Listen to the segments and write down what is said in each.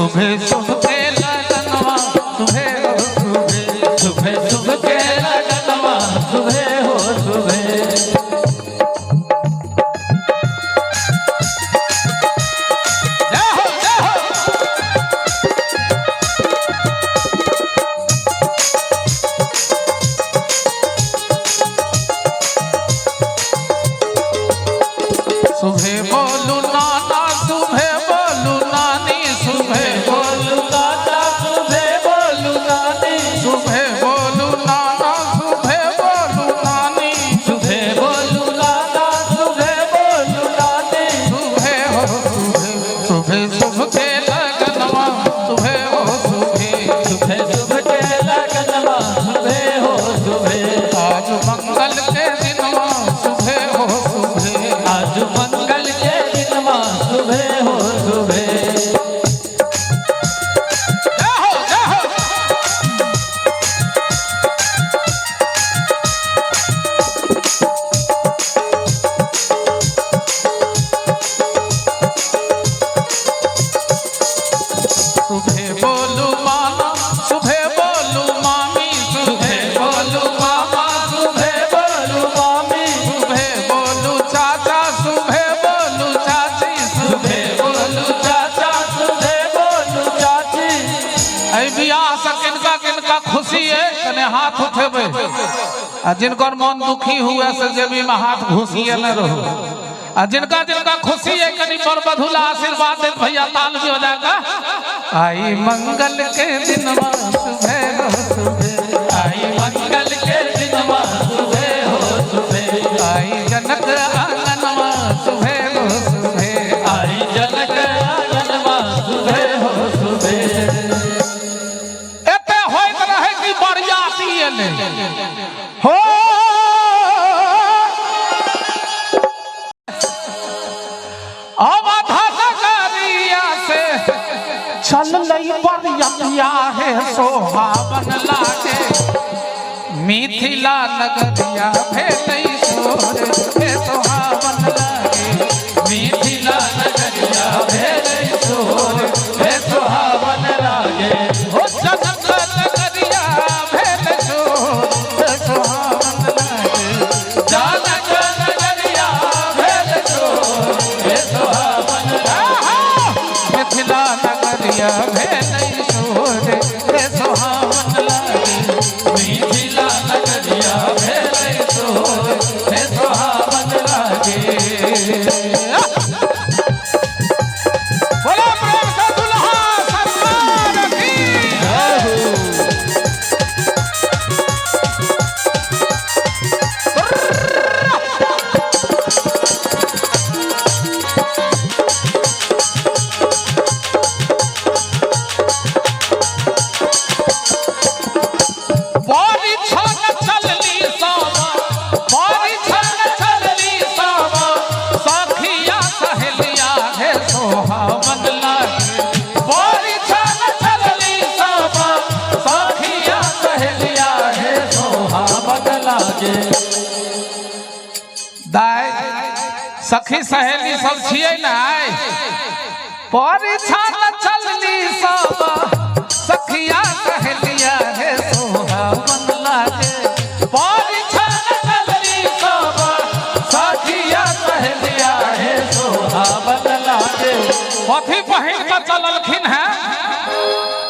सुबह सुबह के लगनवा सुबह हो सुबह। सुबह सुबह के लगनवा सुबह हो सुबह। जय हो जय हो। सुबह बोलू नाना सुबह बोलू नानी सुबह बोलू दादा सुबह बोलू नानी। सुबह बोलू नाना सुबह बोलू नानी। सुबह बोलू दादा सुबह बोलू नानी। सुबह हो सुबह सुबह सुबह के लगनवा सुबह हो सुबह। सुबह सुबह के लगनवा सुबह हो सुबह। आज मंगल के दिनवा सुबह हो सुबह। आज मंगल के दिनवा सुबह हो सुबह। जय हो जय हो। सुबह बोलू मामा सुबह बोलू मामी सुबह बोलू मामा सुबह बोलू मामी। सुबह बोलू चाचा सुबह बोलू चाची सुबह सुबह बोलू चाचा सुबह बोलू चाची। एहि बियाह से किनका किनका खुशी है कने हाथ उठेबै, आ जिनकर मन दुखी हुए से जेबी में हाथ घुसिए न रहो। आ जिनका जिनका खुशी है कनी पर बधुला आशीर्वाद दे भैया ताल भी हो जाएगा। आई मंगल के दिनवा सुबह हो सुबह। आई मंगल के दिनवा सुबह हो सुबह। आई जनक आंगनवा सुबह हो सुबह। आई जनक आंगनवा सुबह हो सुबह। एते होइत रहे कि बरियाती एलै हो। अवध नगरिया से चललै बरियतिया हे सोहावन लागे। मिथिला नगरिया भेटै सोर हे सोहावन लागे। मिथिला नगरिया भेलै सोर हे सोहावन लागे। हो जनक नगरिया भेटै सोर हे सोहावन लागे। जनक नगरिया भेल सोर हे सोहावन लागे। मिथिला नगरिया भेटै सोर हे सोहावन लागे। मिथिला नगरिया भेलै सोर हे सोहावन लागे। बोलो प्रेम से दुल्हा सरकार की। जय हो। बड़ी छन चलली सामा बड़ी छन चलली सामा सखिया सहेलिया हे सोहावन लागे। बड़ी छन चलली सामा सखिया सहेलिया हे सोहावन लागे। दाय सखी सहेली सब छियै ने आइ। परिछन चलली सामा सखिया सहेलिया हे सोहावन लागे। परिछन चलली सामा सखिया सहेलिया हे सोहावन लागे। कथी पहिन कऽ चललखिन हैं?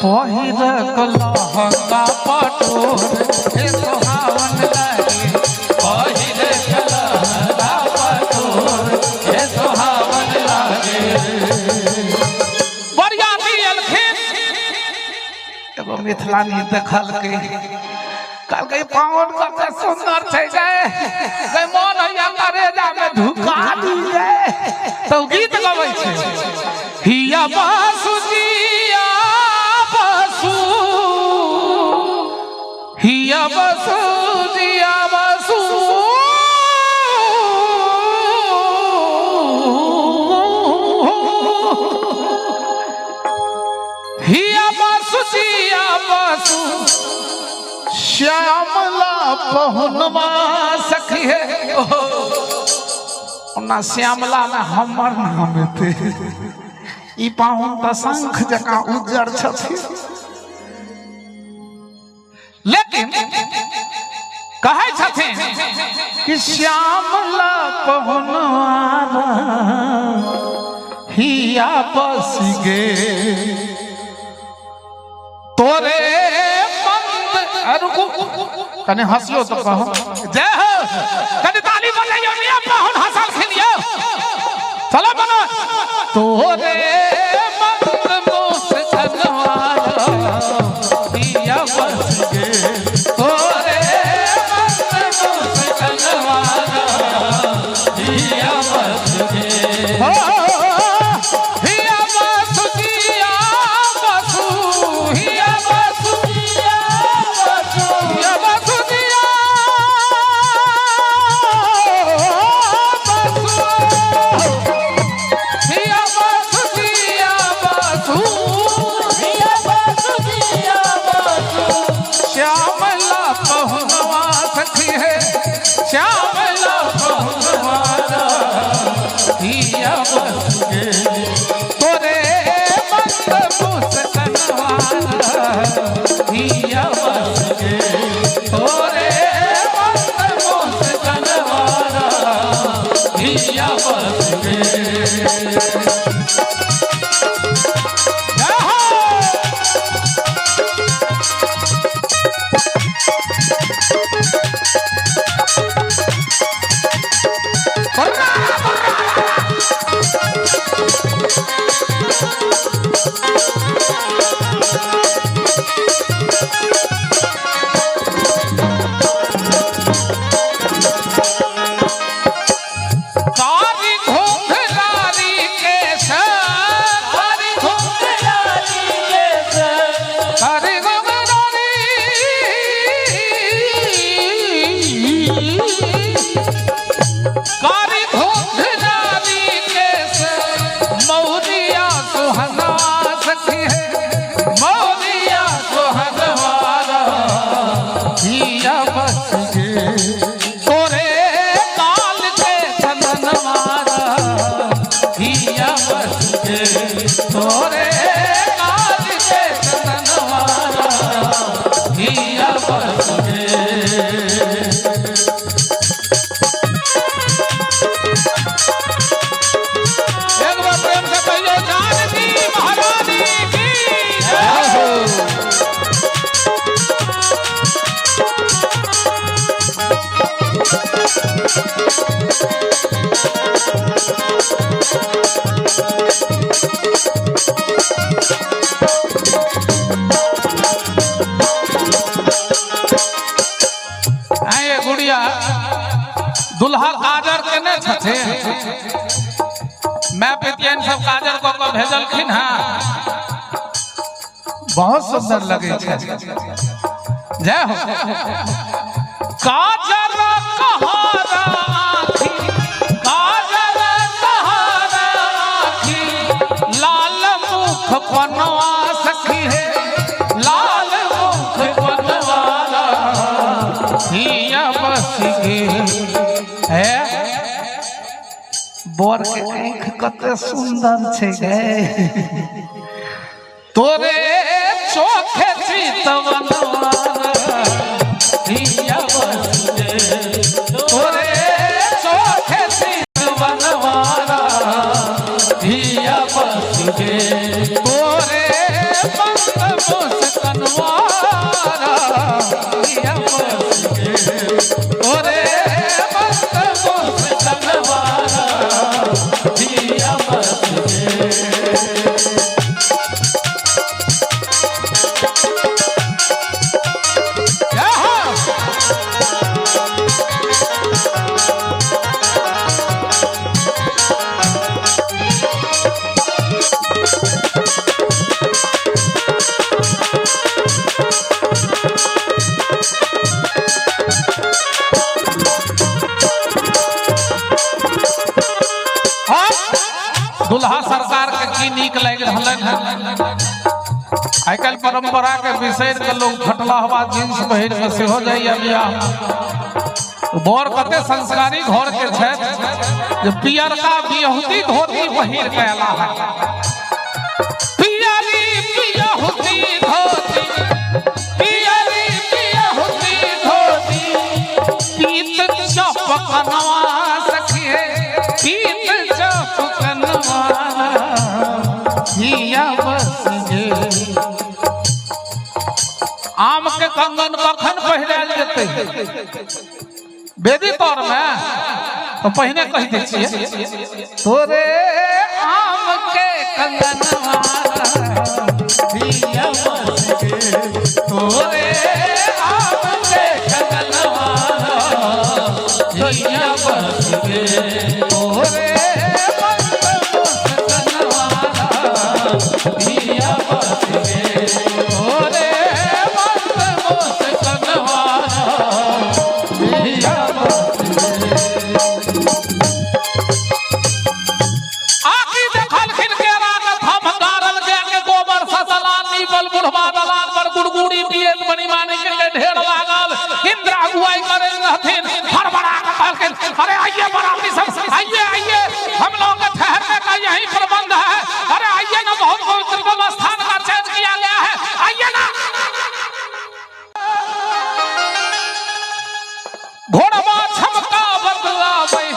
पहिर कऽ लहंगा पटोर हे सोहावन लागे। पहिरे लहंगा पटोर हे सोहावन लागे। बरियाती एलखिन, एगो मिथिलानी देखलकै, कहलकै पाहुन कते सुन्दर छै गे, गे मन होइया करेजा में ढुका दी गे। तऽ गीत गबै छै हिया बासु जिया बासु हिया बासु जिया बासु हिया बासु जिया बासु श्यामला पहुनवा सखी है। ओना श्यामला में हमर नाम एतै। ई पाहुन तऽ शंख जकाँ उज्जर छथिन। लेकिन कहै छथिन कि श्यामला पहुनवारा हिया बस गे तोरे मंद। रुकू, कने हंसियो तो कहो। जय हो। कने ताली बजाइयो। निया पाहुन हंसलखिन यौ। चलो बनो। तोरे मंद मुस्कनवारा हिया बस गे, तोरे मंद मुस्कनवारा हिया बस गे, हो हिया बस, जिया बसु, हिया बसु, जिया बसु, हिया बसु, जिया बसु, हिया बसु, जिया बसु, हिया बसु, जिया बसु। श्यामला पहुनवा सखी है, श्यामला पहुनवा हिया बस गे, तोरे मंद मुस्कनवारा हिया बस गे, तोरे मंद मुस्कनवारा हिया बस गे। जय हो। कारी घोंघरारी केश, कारी घुंघराली केस, कारी घोंघरारी, कारी घोंघरारी केश, मौरिया सुहना सखी है, मौरिया सुहनवारा हिया बस गे, तोरे काल के चंदनवारा हिया बस गे, तोरे काल के चंदनवारा हिया बस गे। एक बार प्रेम से कहियो जानकी महारानी की जय हो। आए गुड़िया, दुल्हा काजर केने छथिन? मैं पितियन सब काजर कऽ के भेजलखिन हँ, बहुत सुंदर लगे छै। जय हो। काजर कहारा आँखी, काजर कहारा आँखी, लाल मुख पनवा सखी है, लाल मुख पनवारा हिया बस गे। है बर के आँख कते सुंदर छै गे, तोरे चोखे चितवनवारा हिया बस गे, तोरे चोखे चितवनवारा हिया बस गे, तोरे मंद मुस्कनवारा हिया बस गे, तोरे मंद मुस्कनवारा हिया बस गे। जय हो। हाँ, दुल्हा सरकार के की नीक लागि रहलनि हन। आइ काल्हि परंपरा के बिसरि के लोग फटला हवा जींस पहिर के सेहो जाइया बियाह। बर कते संस्कारी घर के छथि जे पियरका बियहुती धोती पहिर के अयला है। पियरी पिया होती धोती, पियरी पिया होती धोती, पीत चपकनवा सखिए, पीत चपकनवा हिया बस गेल। आम के कंगन कखन पहिरायल जेतै? वेदी तौर में तो पहिने कहि दै छियै, तोरे आम के कंगनवा हिया बस गेल, तोरे आम के कंगनवा हिया बस गेल, तोरे मंद मुस्कनवा हिया बस गेल, तोरे मंद मुस्कनवा हिया बस गेल। आखि देखलखिन केरा के थम गारल गाय के गोबर ससला नीपल बुढ़वा दलान पर गुड़गुड़ी पियत बनी मानी के ढेर लागल। इंद्र अगुवाई करे रहथिन, हड़बड़ा के कहलखिन, अरे आइए बराती सब, आइए आइए, हम लोगों के ठहरने का यही प्रबंध है, अरे आइए ना, बहुत पवित्र स्थान का चयन किया गया है, आइए ना। घोड़वा छमका बदलाबै,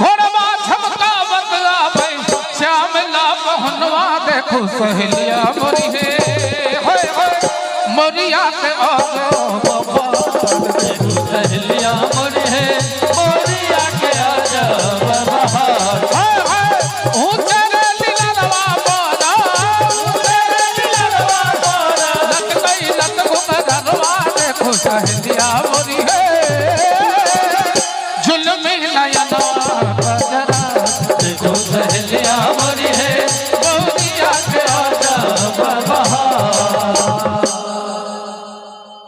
घोड़वा छमका बदलाबै, श्यामला पहनवा देखो सहेलिया मोरी हे, होय होय मोरिया के आगो बाबा। सहेलिया मोरी हे, मोरिया के आजा बहार। होय होय ऊंचे रे लीलरवा मोरा, ऊंचे रे लीलरवा मोरा, लटकई लट घुंघरवा देखो सहेलिया मोरी हे, जुल्मी नयनवा कजरा देखो सहेलिया मोरी हे, मोरिया के आजा बहार।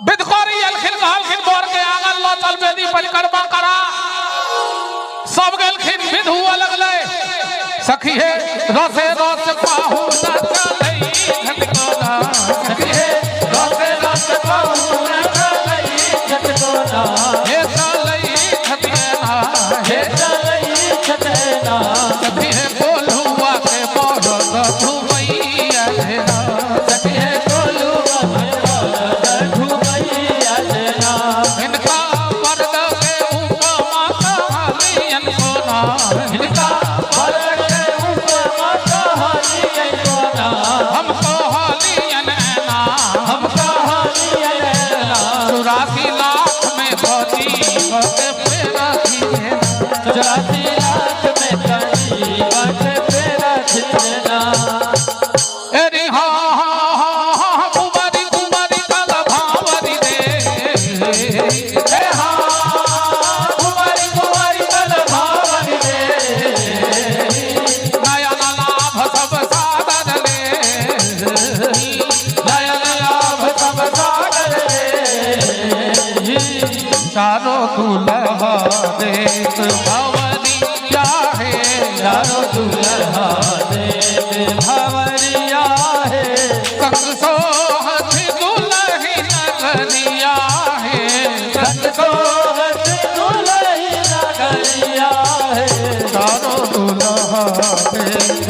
बिदकोरी अलखिन कहलखिन, बोर के आंगन लो चल बेदी परिक्रमा करा। सब गेलखिन, विध हुआ लगलै। सखी हे रसे रस पाहु न चलै झटकोना, सखी हे रस रस पाहु न चलै झटकोना, हे चलै झटकोना, हे हे चलै झटकोना, सखी हे कोल्हुआ के बरद धुमैया हे, सखी हे कोल्हुआ के बरद धुमैया ना। हिनका मर्द के उपमा कहालियन कोना, हिनका मर्द के उपमा कहालियन कोना, हम कहालियन ना, हम कहालियन ना। 84 लाख में बची बके पेरा थी, 84 लाख में बची बके पेरा थी ना। एरी हा हा हा कुमारी कुमारी काला भावरी रे, ए हा कुमारी कुमारी काला भावरी रे, नयन लाभ सब सागर ले, नयन लाभ सब सागर ले, चारों दुल्हा देख भंवरिया हे, चारों दुल्हा देख भंवरिया हे, संग सोहत दुल्ही नगरिया हे, संग सोहत दुल्ही नगरिया हे, चारों दुल्हा देख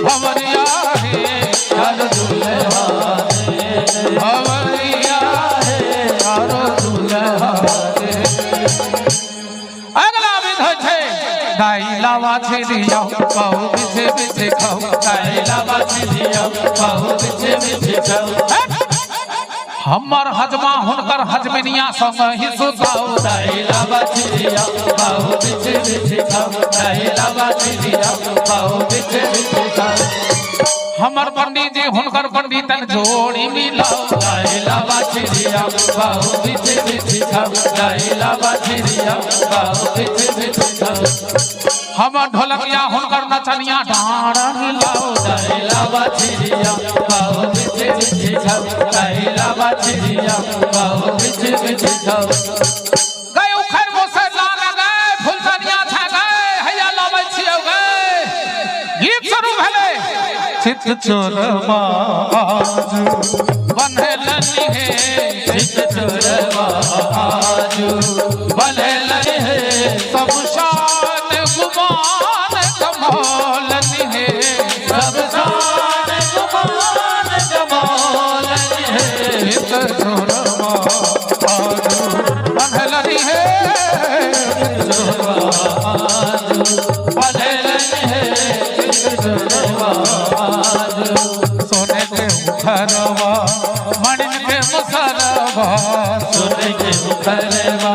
भंवरिया हे, चारों दुल्हा देख भंवरिया हे, चारों दुल्हा देख। अगला विध होइ छै, दाई लावा छिड़िया पाऊ बिछे बिछे खाऊ, दाई लावा छिड़िया पाऊ बिछे बिछे खाऊ, हमर हजमा हुनकर हजमिनिया संग ही सुताऊ, दाई लावा छिड़िया पाऊ बिछे बिछे खाऊ, दाई लावा छिड़िया पाऊ बिछे बिछे खाऊ, हमर पंडित जी हुनकर पंडितन जोड़ी मिलाऊ, दाई लावा छिड़िया पाऊ बिछे बिछे खाऊ, दाई लावा छिड़िया पाऊ बिछे बिछे खाऊ, हमर ढोलकिया हुनकर नचनिया डाँड़ हिलाऊ, दाई लावा छिड़िया पाऊ बिछे बिछे खाऊ, दाई लावा छिड़िया पाऊ बिछे बिछे खाऊ। गए उखड़ मुसर लाल गए फुलचनिया छा गए हैया लबै छियौ गए। गीत शुरू भेलै, चित चोरवा आज बन्हलनि हे, चित चोरवा आज बन्हलनि हे, सब शान गुमान कमौलनि हे, सब शान गुमान चोरवा आज। सोने के मुखरवा मणिन के मुसरवा, सोने के मुखरवा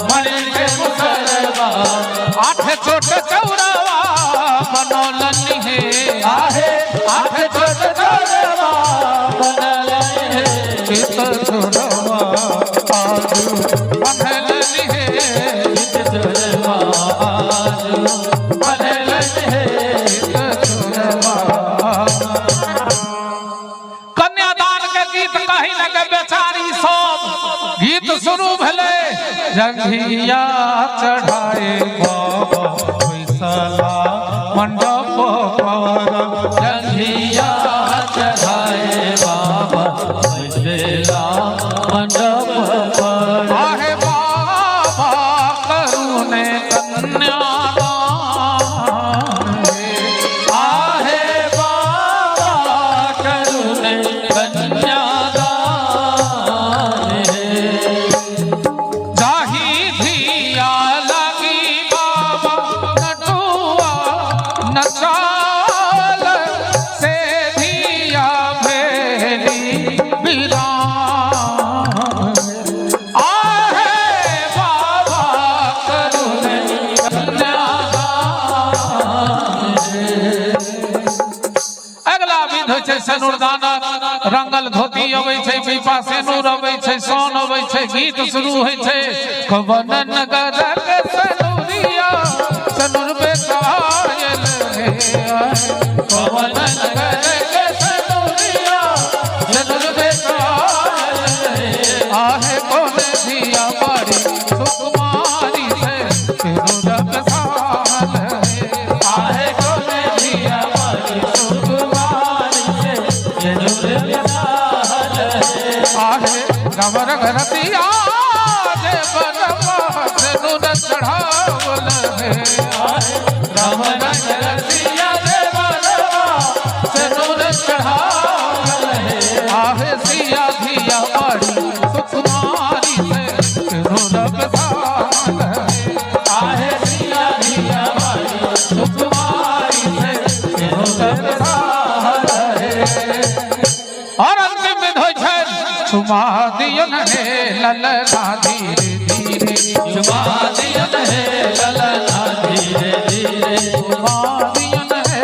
मणि के मुसरवा, आठ छोट चौरवा बनौलनि हे, आहे आठ छोट चोरवा बनल हे, चित चोरवा आज बनलनि हे, चित चोरवा आज बनल हे। चित चोरवा। कन्यादान के गीत कही न के बेचारी सब गीत शुरू भेले, जंघिया चढ़ाए बाबा पैसला मंडप पर, जंघिया चढ़ाए बाबा बैठेला मंडप पर, आहे बाबा करुणे कन्यादान, आहे बाबा करुणे कन्यादान हे। जाही धिया लगी बाबा नटुआ नचाल, से धिया भेली बिरान, आहे बाबा करुणे कन्यादान। अगला विध होइ छै सिनुरदानक, रंगल धोती अबै छै, पीपा सेनुर अबै छै, सोन अबै छै, गीत शुरू होइ छै, कवन नगरक सनुरिया सनुर बेकायल हे, पवन नगर के सनुरिया सनुर बेकायल हे। आहे कौन धिया बड़ी सुकुमारी से सिनुरक साल हे, आहे कौन धिया बड़ी सुकुमारी से सिनुर बेकायल हे। आहे रवर घरतिया जे बनवा सिनुर चढ़ावल हे, आहे राम रंग रसिया रे बनवा सिनुर चढ़ावल हे। आहे सिया धिया बड़ी सुकुमारी से सिनुरक साल हे, आहे सिया धिया बड़ी सुकुमारी से सिनुर बेकायल हे। और अंतिम विध होइ छै चुमा दियन हे ललना धीरे धीरे, चुमा दियन हे ललना धीरे धीरे, चुमा दियन हे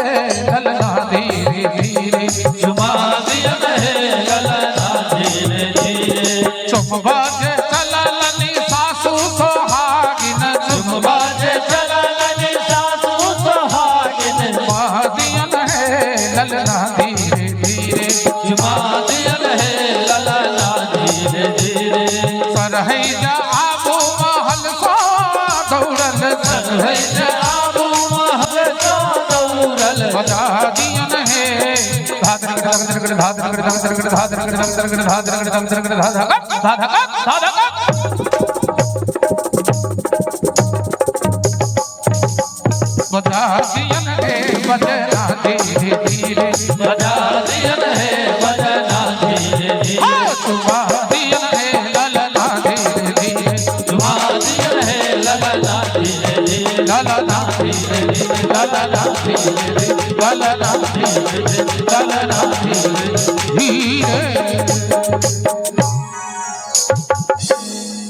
ललना धीरे धीरे, चुमा दियन हे ललना धीरे धीरे। चुमबा जे चललनि सासु सोहागिन, चुमबा जे चललनि सासु सोहागिन, चुमा दियन हे ललना धीरे धीरे, चुमा दियन हे ललना धीरे धीरे। सरहैया आबू महल सा दौड़ल, सरहैया आबू महल सा दौड़ल, बजा दियन हे धाधर धाधर धाधर धाधर धाधर धाधर धाधर धाधर धाधर धाधर। बजा दियन हे बजना धीरे धीरे, बजा दियन हे बजना धीरे धीरे, चुमा दियन हे ललना धीरे धीरे, चुमा दियन हे ललना धीरे धीरे, ललना धीरे धीरे, ललना धीरे धीरे, ललना धीरे धीरे, ललना धीरे धीरे।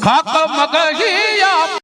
खाक मगहिया